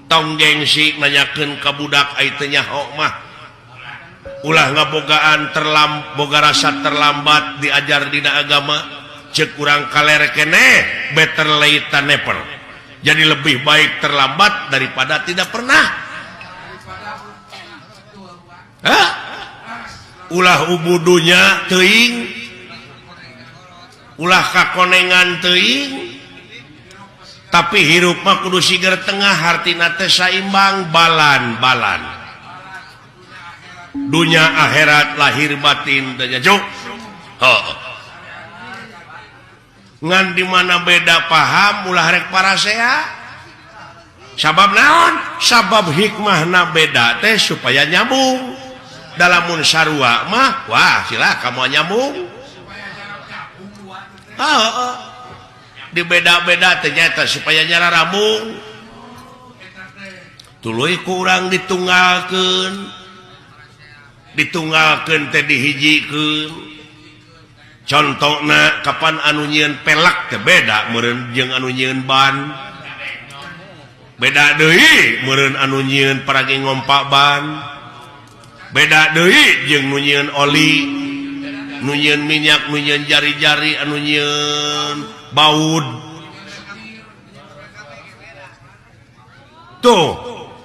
Tong gengsi nanyakeun ka budak ai teu nyaho mah. Ulah ngabogaan terlam boga rasa terlambat diajar dina agama. Cek urang kaler keneh, better late than never. Jadi lebih baik terlambat daripada tidak pernah. Hah? Ulah ubudunya teuing, ulah kakonengan teuing, tapi hirup mah kudu siger tengah, hartina teh saimbang, balan-balan dunya akhirat, lahir batin teh juk. Oh. Ngan di mana beda paham ulah rek parasea. Sabab naon? Sabab hikmahna beda teh supaya nyambung. Dalamun sarua mah, wah, sila kamu nyambung. Oh. Di beda-beda ternyata supaya nyara rambung, tuluy kurang ditunggalkeun, ditunggalkeun teh dihijikeun. Contohna, kapan anu nyieun pelak teh beda meureun jeung anu nyieun ban, beda deui meureun anu nyieun paragi ngompa ban, beda deui jeung nu nyieun oli, nu nyieun minyak, nu nyieun jari-jari, anu nyieun baud. Tuh,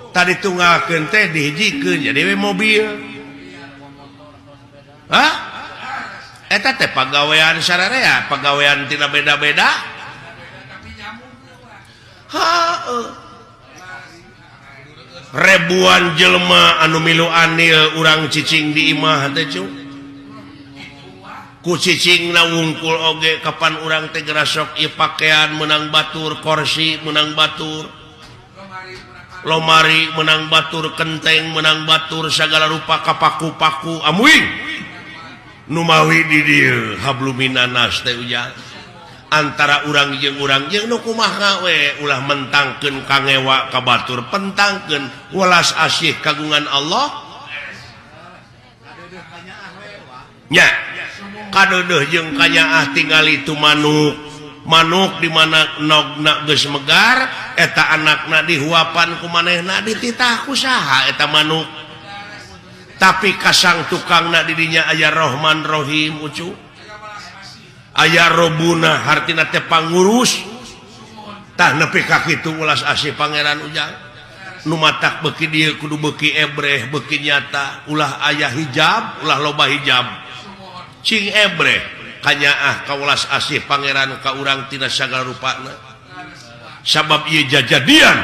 tadi tunggalkeun teh dihijikeun jadi we mobil. Hah? Eta teh pagawean sararea, pagawean tina beda-beda. Ha, ribuan jelema anu milu anil, urang cicing di imah teh cu. Ku cicing na wungkul oge kapan urang teh gerasok ieu pakaian menang batur, kursi menang batur, lomari menang batur, kenteng menang batur, segala rupa kapaku-paku amuing numawi di dieu habluminanas teh ujang antara urang jeung urang jeung nu kumaha we. Ulah mentangkeun kangewa ka batur, pentangkeun welas asih kagungan Allah nya. Kadeudeuh jeung kanyaah tingali tu manuk. Manuk di mana nogna geus megar, eta anakna dihuapan ku manehna, dititah ku saha eta manuk? Tapi kasang tukangna didinya aya Rohman Rohim ucu, aya Robuna, hartina teh pangurus. Tah, nepi ka kitu ulas asih Pangeran ujang. Nu matak beuki dieu kudu beuki ebreh, beuki nyata, ulah aya hijab, ulah loba hijab, cing ebreh kanyaah ka ulas asih Pangeran ka urang tina sagala rupana, sabab ieu jajadian.